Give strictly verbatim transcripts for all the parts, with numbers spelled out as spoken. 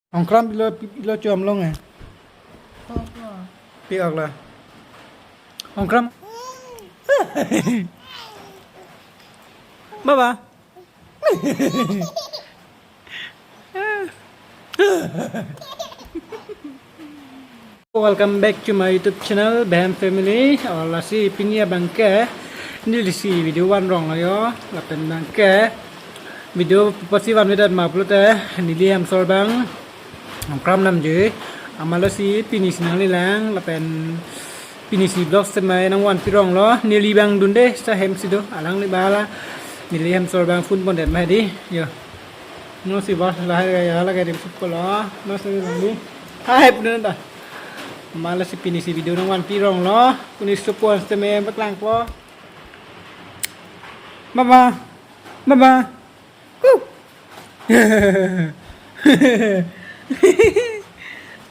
Ongkram ilo, ilo chom long eh. Pi-ok la. Ongkram. Baba. Welcome back to my YouTube channel, Behem Family. Or lasi pini abangke neli si video van rong ayo. Lapen abangke video pusi vanvedet ma pulote neli hem asor abang Ongkram namjoi. Amat lasi pini si nanglelang lapen pini si vlog sitame nangvanpi ronglo. Neli abang dunde, seta hem si do. Alangli bala neli hem asor abang phone pondet ma hedi. Yo. Non si bas lahai ya lagi di football lo. Non si nangli. Hai pun ta. Amat lasi pini si video nangvanpi ronglo. Pini support sitame paklangpo. Baba. Baba. Huh.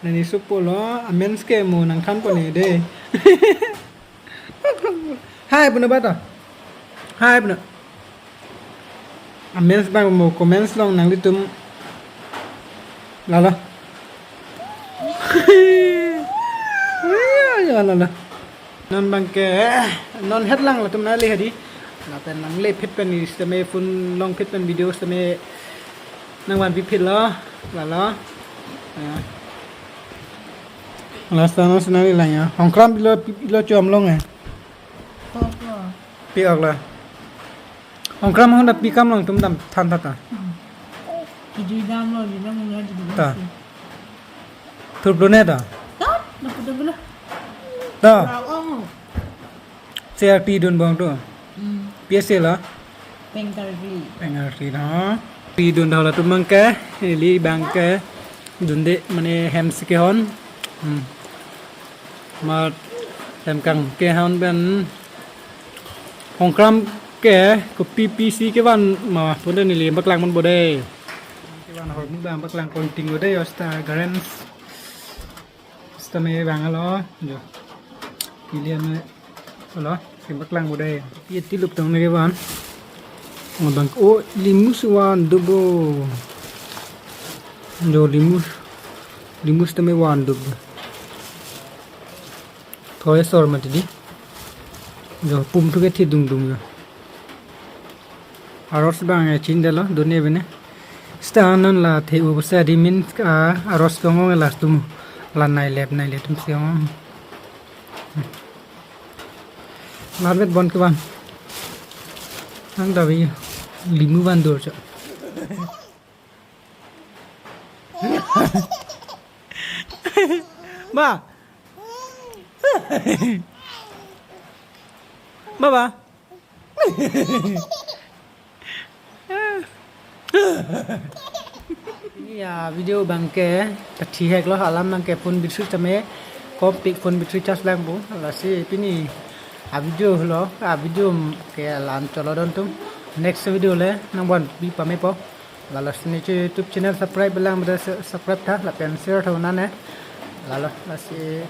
Nani support lo, amen ske mo nangthanpon ne de. Hai puna bata. Hai puna. Amen abang mo comments along nanglitum. Lalo. Ya, ya, lalo. Non abangke, non het lang latum nangle hedi. Lapen nangle phit pen sitame phone along phit pen video sitame nangvanpi phitlo, lalo. Ya. Last time si nanglelang ya. Ongkram ilo, ilo chom long eh. Pi-ok la. Ongkram hong da pi kam long atum dam than tha ta. Kejui damlo, jui dam lo, jui dam Ta. Si. Thurplo ne ta. Ta, na putu belo. Ta. Rao ong. C R T dun bong tu. Hmm. P S A la. Penalty. Penalty na. Pi dun dah latum abangke, ili abangke dunde mane hem si kehon. Hmm. Amat hem kang kehon pen Ongkram ke kopi pisi kevan ma pule neli paklangpon bode. Kevan ahormu abang paklangpon ting bode yo seta garens. Sitame abang lo jo. Pili ame lo si paklang bode. Pi tilup tong ne kevan. Abang o limus van dobo. Jo limus. Limus tame van dobo. Thoi asor mati di. Jo pum thu ke thi dungdung jo. Aros abang e chin delo done bene. Seta non la the u sa di min a aros kong ong la tum la nai lep nai le tum si ong. Larvet bon kevan. Nang davi limu van dur cho. Ba. Baba. Ya video abangke ta thihek lo alam abangke phone battery tame kopik phone battery charge lang bu lasi pini a video lo a video ke lan cholo don tum next video le nang bon bi pame po. Lalo si ne YouTube channel subscribe lang bada subscribe tha lapen share tha nane. Lalo lasi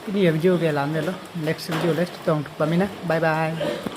pini a video ke lan lo next video le tong pamina. Bye bye.